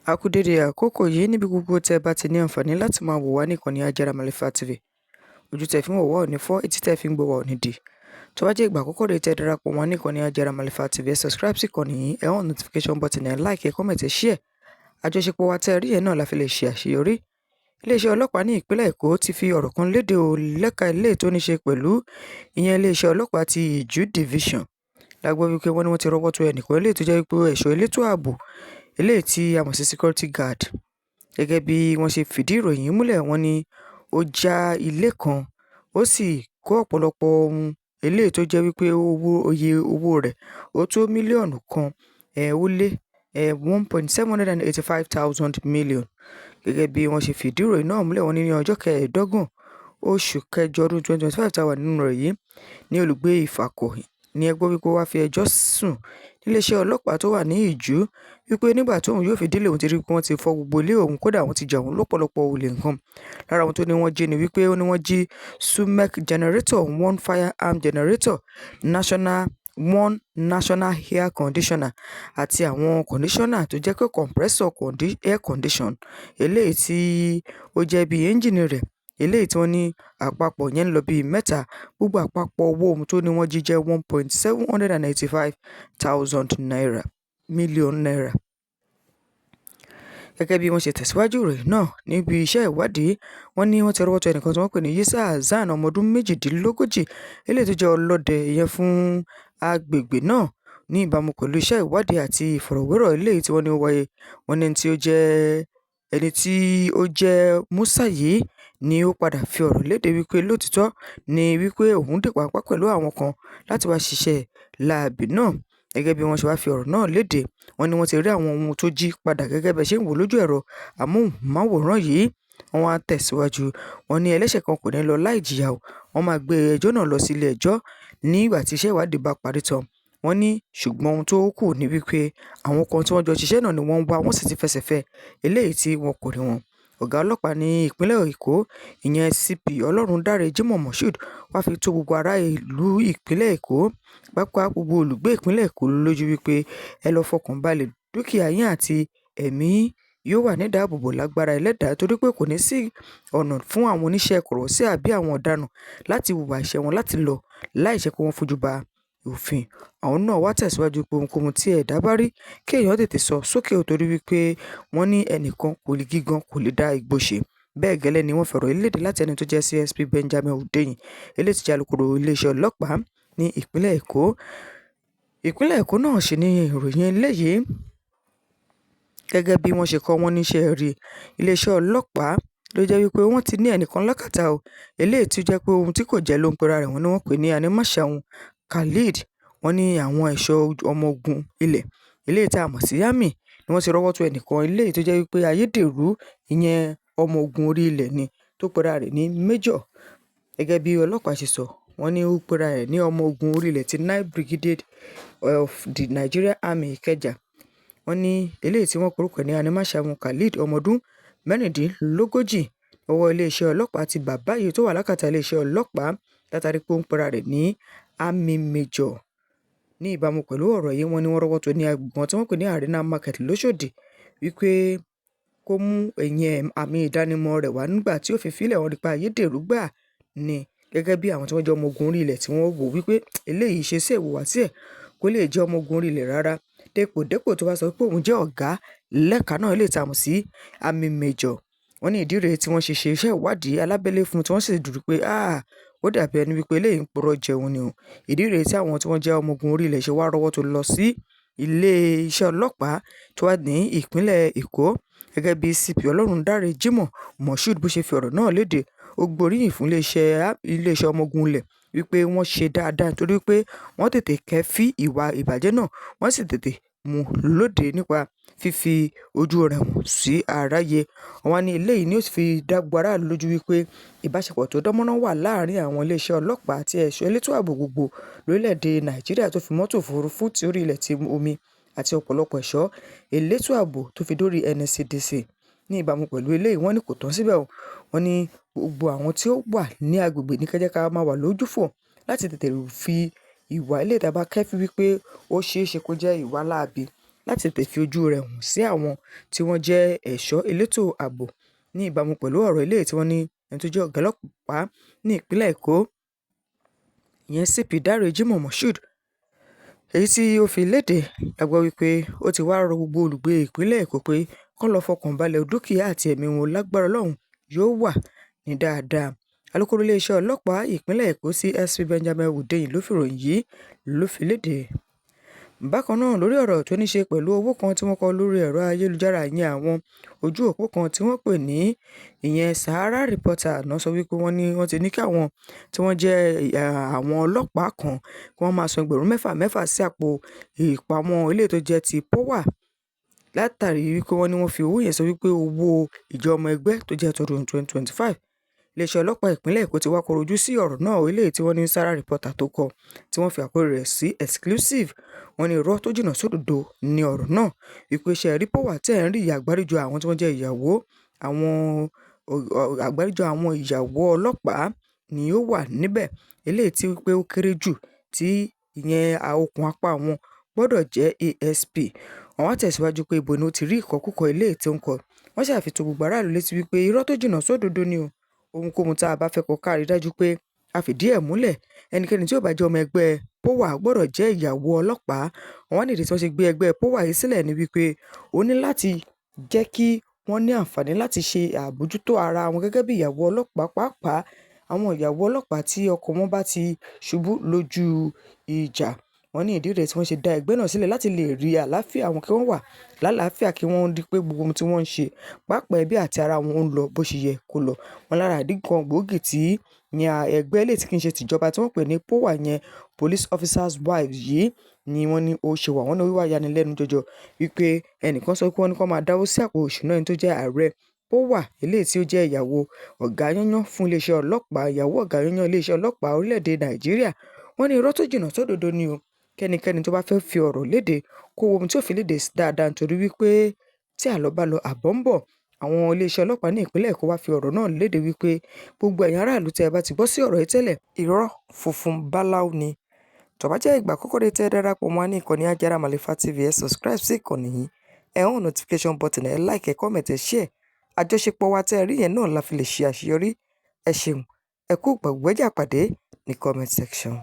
A kú dédé àkókò yìí níbi gbogbo tẹ́ ẹ bá ti ní àǹfààní láti máa wò wá ní ìkànnì Ajára Màlífà TV. Ojú tẹ́ fi ń wò wá ò ní fọ́, etí tẹ́ fi ń gbọ́ wá ò ní di. Tó bá jẹ́ ìgbà àkọ́kọ́ rèé tẹ́ darapọ̀ mọ́ ní ìkànnì Ajára Màlífà TV, ẹ subscribe sí ìkànnì yìí, ẹ on notification button, ẹ like, ẹ comment, ẹ share. Àjọṣepọ̀ wa tẹ́ ẹ rí yẹn náà la fi lè ṣe àṣeyọrí. Iléeṣẹ́ ọlọ́pàá ní ìpínlẹ̀ Èkó ti fi ọ̀rọ̀ kan léde o lẹ́ka ilé tó ní ṣe pẹ̀lú ìyẹn iléeṣẹ́ ọlọ́pàá ti Ìjú Division. La gbọ́ wípé wọ́n ní wọ́n ti rọ́wọ́ tó ẹnìkan eléyìí tó jẹ́ wípé ẹ̀ṣọ́ elétò ààbò eléyìí tí a mọ̀ sí security guard. Gẹ́gẹ́ bí wọ́n ṣe fìdí ìròyìn yìí múlẹ̀, wọ́n ní ó já ilé kan, ó sì kó ọ̀pọ̀lọpọ̀ ohun eléyìí tó jẹ́ wípé owó iye owó rẹ̀ ó tó mílíọ̀nù kan ó lé 1.785 million. Gẹ́gẹ́ bí wọ́n ṣe fìdí ìròyìn náà múlẹ̀, wọ́n ní ní ọjọ́ 25 oṣù kẹjọ ọdún 2025 tá a wà nínú rẹ̀ yìí ní olùgbé Ìfàkọ̀ ní ẹ gbọ́ wípé ó wá fi ẹjọ́ sùn níléeṣẹ́ ọlọ́pàá tó wà ní Ìjú wípé nígbà tóun yóò fi délé, òun ti rí pé wọ́n ti fọ́ gbogbo ilé òun, kódà wọ́n ti jà òun lọ́pọ̀lọpọ̀ olè nǹkan. Lára ohun tó ní wọ́n jí ni wípé ó ní wọ́n jí Sumec generator, one firearm generator, national one national air conditioner àti àwọn conditioner tó jẹ́ pé compressor air condition eléyìí tí ó jẹ́ bí ẹ́ńjìnì rẹ̀, eléyìí tí wọ́n ní àpapọ̀ yẹn ń lọ bíi mẹ́ta. Gbogbo àpapọ̀ owó ohun tó ní wọ́n jí jẹ́ 1.785 naira million naira. Gẹ́gẹ́ bí wọ́n ṣe tẹ̀síwájú ìròyìn náà níbi iṣẹ́ ìwádìí, wọ́n ní wọ́n ti rọ́wọ́ tó ẹnìkan tí wọ́n pè ní Yisa Hasan, ọmọ ọdún 38, eléyìí tó jẹ́ ọlọ́dẹ ìyẹn fún agbègbè náà. Ní ìbámu pẹ̀lú iṣẹ́ ìwádìí àti ìfọ̀rọ̀wérọ̀ eléyìí tí wọ́n ní ó wáyé, wọ́n ní ẹni tí ó jẹ́ Musa yìí ni ó padà fi ọ̀rọ̀ léde wípé lótìítọ́ ni wípé òun dì páńpẹ́ pẹ̀lú àwọn kan láti wá ṣiṣẹ́ láabi náà. Gẹ́gẹ́ bí wọ́n ṣe wá fi ọ̀rọ̀ náà léde, wọ́n ní wọ́n ti rí àwọn ohun tó jí padà gẹ́gẹ́ bí ẹ ṣe ń wò lójú ẹ̀rọ amóhùnmáwòrán yìí. Wọ́n wá tẹ̀síwájú, wọ́n ní ẹlẹ́ṣẹ̀ kan kò ní lọ láì jìyà o. Wọ́n máa gbé ẹjọ́ náà lọ sí ilé ẹjọ́ nígbà tí iṣẹ́ ìwádìí bá parí tán. Wọ́n ní ṣùgbọ́n ohun tó kù ní wípé àwọn kan tí wọ́n jọ ṣiṣẹ́ náà ni wọ́n ń wá, wọ́n sì ti fẹsẹ̀ fẹ́ eléyìí tí wọn kò rí wọn. Ọ̀gá ọlọ́pàá ní ìpínlẹ̀ Èkó, ìyẹn CP Ọlọ́rundáre Jimoh Moshood, wàá fi tó gbogbo ará ìlú ìpínlẹ̀ Èkó, pàápàá gbogbo olùgbé ìpínlẹ̀ Èkó lójú wípé ẹ lọ́ọ́ fọkàn balẹ̀, dúkìá yín àti ẹ̀mí yóò wà nídáàbòbò lágbára Ẹlẹ́dàá, torí pé kò ní sí ọ̀nà fún àwọn oníṣẹ́ kọ̀rọ̀sí àbí àwọn ọ̀daràn láti hùwà ẹ̀ṣẹ̀ wọn láti lọ láìṣe pé wọ́n fojú ba òfin. Àwọn náà wá tẹ̀síwájú pé ohunkóhun tí ẹ̀dá bá rí, kí èèyàn tètè sọ sókè, torí wípé wọ́n ní ẹnìkan kò lè gígan kò lè dá igbó ṣe. Bẹ́ẹ̀ gẹ́lẹ́ ni wọ́n fọ̀rọ̀ léde láti ẹni tó jẹ́ CSP Benjamin Hundeyin, eléyìí tí jẹ́ alukoro iléeṣẹ́ ọlọ́pàá ní ìpínlẹ̀ Èkó. Ìpínlẹ̀ Èkó náà sì ní ìròyìn eléyìí. Gẹ́gẹ́ bí wọ́n ṣe kọ wọ́n níṣẹ́ rí, iléeṣẹ́ ọlọ́pàá ló jẹ́ wípé wọ́n ti ní ẹnìkan lákàtà o, eléyìí tí ó jẹ́ pé ohun tí kò jẹ́ ló ń pera rẹ̀. Wọ́n ní wọ́n pè ní Animashaun Khalid. Wọ́n ní àwọn ẹ̀ṣọ́ ọmọ ogun ilẹ̀ eléyìí tí a mọ̀ sí army ni wọ́n ti rọ́wọ́ tó ẹnìkan eléyìí tó jẹ́ wípé ayédèrú ìyẹn ọmọ ogun orí ilẹ̀ ni tó pera rẹ̀ ní major. Gẹ́gẹ́ bí ọlọ́pàá ṣe sọ, wọ́n ní ó pera rẹ̀ ní ọmọ ogun orí ilẹ̀ ti 9 Brigade of the Nigeria Army, Ìkẹjà. Wọ́n ní eléyìí tí wọ́n porúkọ ní Animashaun Khalid, ọmọ ọdún 36, ọwọ́ iléeṣẹ́ ọlọ́pàá ti bàbá yìí tó wà lákàtà iléeṣẹ́ ọlọ́pàá látàrí pé ó ń pera rẹ̀ ní army major. Ní ìbámu pẹ̀lú ọ̀rọ̀ yìí, wọ́n ní wọ́n rọ́wọ́ tó ní agbègbè tí wọ́n pè ní Arena Market lọ́sọ̀dì wípé kó mú ìyẹn àmì ìdánimọ̀ rẹ̀ wá. Nígbà tí ó fi fílẹ̀, wọ́n rí pé ayédèrú gbà ni. Gẹ́gẹ́ bí àwọn tí wọ́n jẹ́ ọmọ ogun orí ilẹ̀ tí wọ́n wò wípé eléyìí ṣe sí ìhùwàsí ẹ̀ kó lè jẹ́ ọmọ ogun orí ilẹ̀ rárá, dépò dépò tó bá sọ pé òun jẹ́ ọ̀gá lẹ́ka náà eléyìí tá a mọ̀ sí army major. Wọ́n ní ìdí rèé tí wọ́n ṣe ṣe iṣẹ́ ìwádìí alábẹ́lé fún, tí wọ́n sì dúró pé ó dàbí ẹni wípé eléyìí ń purọ́ jẹun ni o. Ìdí rèé tí àwọn tí wọ́n jẹ́ ọmọ ogun orí ilẹ̀ ṣe wá rọ́wọ́ tó lọ sí ilé iṣẹ́ ọlọ́pàá tó wà ní ìpínlẹ̀ Èkó. Gẹ́gẹ́ bí CP Ọlọ́rundáre Jimoh Moshood bó ṣe fi ọ̀rọ̀ náà léde, ó gbóríyìn fún iléeṣẹ́ ọmọ ogun ilẹ̀ wípé wọ́n ṣe dáadáa torí pé wọ́n tètè kẹ́ẹ́fín ìwà ìbàjẹ́ náà, wọ́n sì tètè mú lóde nípa fífi ojú rẹ̀ hàn sí aráyé. Wọ́n ní eléyìí ni ó fi dá gbogbo aráàlú lójú wípé ìbáṣepọ̀ tó dánmọ́rán wà láàrin àwọn iléeṣẹ́ ọlọ́pàá àti ẹ̀ṣọ́ elétò ààbò gbogbo lórílẹ̀‐èdè Nàìjíríà, tó fi mọ́tò òfurufú, ti orí ilẹ̀, ti omi àti ọ̀pọ̀lọpọ̀ ẹ̀ṣọ́ elétò ààbò tó fi dórí NSCDC. Ní ìbámu pẹ̀lú eléyìí, wọ́n ní kò tán síbẹ̀ o. Wọ́n ní gbogbo àwọn tí ó wà ní agbègbè ní kẹ́jẹ́ ká máa wà lójúfò láti tètè fi ìwà eléyìí tí a bá kẹ́fín wípé ó ṣeé ṣe kó jẹ́ ìwà láabi. láti tètè fi ojú rẹ̀ hàn sí àwọn tí wọ́n jẹ́ ẹ̀ṣọ́ elétò ààbò ní ìbámu pẹ̀lú ọ̀rọ̀ eléyìí tí wọ́n ní ẹni tó jẹ́ ọ̀gá ọlọ́pàá ní ìpínlẹ̀ Èkó, ìyẹn CP Dáre Jimoh Moshood, èyí tí ó fi léde. La gbọ́ wípé ó ti wá rọ gbogbo olùgbé ìpínlẹ̀ Èkó pé kán lọ́ọ́ fọkàn balẹ̀, dúkìá àti ẹ̀mí wọn lágbára Ọlọ́run yóò wà ní dáadáa. Alūkkóró iléeṣẹ́ ọlọ́pàá ìpínlẹ̀ Èkó, CSP Benjamin Hundeyin, ló fìròyìn yìí ló fi léde. Bákan náà, lórí ọ̀rọ̀ tó ní ṣe pẹ̀lú owó kan tí wọ́n kọ lórí ẹ̀rọ ayélujára, ìyẹn àwọn ojú òpó kan tí wọ́n pè ní ìyẹn Sahara Reporter náà, sọ wípé wọ́n ní wọ́n ti ní kí àwọn tí wọ́n jẹ́ àwọn ọlọ́pàá kan kí wọ́n máa san ẹgbẹ̀rún mẹ́fà mẹ́fà sí àpò ìpamọ́ eléyìí tó jẹ́ ti POWA, látàrí wípé wọ́n ní wọ́n fi owó yẹn sọ wípé owó ìjọ ọmọ ẹgbẹ́ tó jẹ́ tọdún 2025. Iléeṣẹ́ ọlọ́pàá ìpínlẹ̀ Èkó ti wá kọ̀rọ̀ ojú sí ọ̀rọ̀ náà eléyìí tí wọ́n ní Sahara Reporter tó kọ, tí wọ́n fi àkórí rẹ̀ sí exclusive. Wọ́n ní irọ́ tó jìnnà sódodo ní ọ̀rọ̀ náà, wípé ṣe rí POWA tẹ́ ẹ̀ ń rí, àgbáríjọ àwọn tí wọ́n jẹ́ ìyàwó, àwọn àgbáríjọ àwọn ìyàwó ọlọ́pàá ni ó wà níbẹ̀, eléyìí tí wípé ó kéré jù tí ìyẹn okùn apá wọn gbọ́dọ̀ jẹ́ ASP. Wọ́n wá tẹ̀síwájú pé ibo ni ó ti rí ìkọkúkọ eléyìí tí ó ń kọ. Wọ́n ṣàfihàn gbogbo aráàlú létí wípé irọ́ tó jìnnà sódodo ni o. Ohunkóhun tá a bá fẹ́ kọ, ká rí dájú pé a fìdí ẹ̀ múlẹ̀. Ẹnikẹ́ni tí ó bá jẹ́ ọmọ ẹgbẹ́ POWA gbọ́dọ̀ jẹ́ ìyàwó ọlọ́pàá. Wọ́n nídìí tí wọ́n ṣe gbé ẹgbẹ́ POWA yìí sílẹ̀ ní wípé ó ní láti jẹ́ kí wọ́n ní àǹfààní láti ṣe àbójútó ara wọn gẹ́gẹ́ bí ìyàwó ọlọ́pàá, pàápàá àwọn ìyàwó ọlọ́pàá tí ọkọ wọn bá ti ṣubú lójú ìjà. Wọ́n ní ìdí rẹ̀ tí wọ́n ṣe dá ẹgbẹ́ náà sílẹ̀ láti lè rí àlàáfíà wọn, kí wọ́n wà lálàáfíà, kí wọ́n rí pé gbogbo ohun tí wọ́n ń ṣe, pàápàá ẹbí àti ara wọn, ń lọ bó ṣe yẹ kó lọ. Wọn lára ìdí kan gbòógì tí ní ẹgbẹ́ eléyìí tí kì í ṣe tìjọba tí wọ́n pè ní POWA yẹn, Police Officers Wives yìí, ni wọ́n ní ó ṣe wà. Wọ́n ní ó wá yanilẹ́nu jọjọ wípé ẹnìkan sọ pé wọ́n ní kó máa dáwó sí àpò ìṣúná ẹni tó jẹ́ ààrẹ POWA, eléyìí tí ó jẹ́ ìyàwó ọ̀gá yányán fún iléeṣẹ́ ọlọ́pàá, ìyàwó ọ̀gá yányán iléeṣẹ́ ọlọ́pàá orílẹ̀-èdè Nàìjíríà. Wọ́n ní irọ́ tó jìnnà sódodo ni o. Kẹ́nikẹ́ni tó bá fẹ́ fi ọ̀rọ̀ léde kó wo ohun tí ó fi léde dáadáa, nítorí wípé tí àlọ́ bá lọ, àbọ̀ ń bọ̀. Àwọn iléeṣẹ́ ọlọ́pàá ní ìpínlẹ̀ Èkó wá fi ọ̀rọ̀ náà léde wípé gbogbo ẹ̀yin aráàlú tẹ́ ẹ bá ti gbọ́ sí ọ̀rọ̀ yìí tẹ́lẹ̀, irọ́ funfun báláú ni. Tó bá jẹ́ ìgbà àkọ́kọ́ rẹ tẹ́ ẹ darapọ̀ mọ́ wa ní ìkànnì Ajára Màlífà TV, ẹ subscribe sí ìkànnì yìí, ẹ on notification button, ẹ like, ẹ comment, ẹ share. Àjọṣepọ̀ wa tẹ́ ẹ rí yẹn náà la fi lè ṣe àṣeyọrí. Ẹ ṣeun, ẹ kú gbọ̀gbẹ́jà, pàdé ní comment section.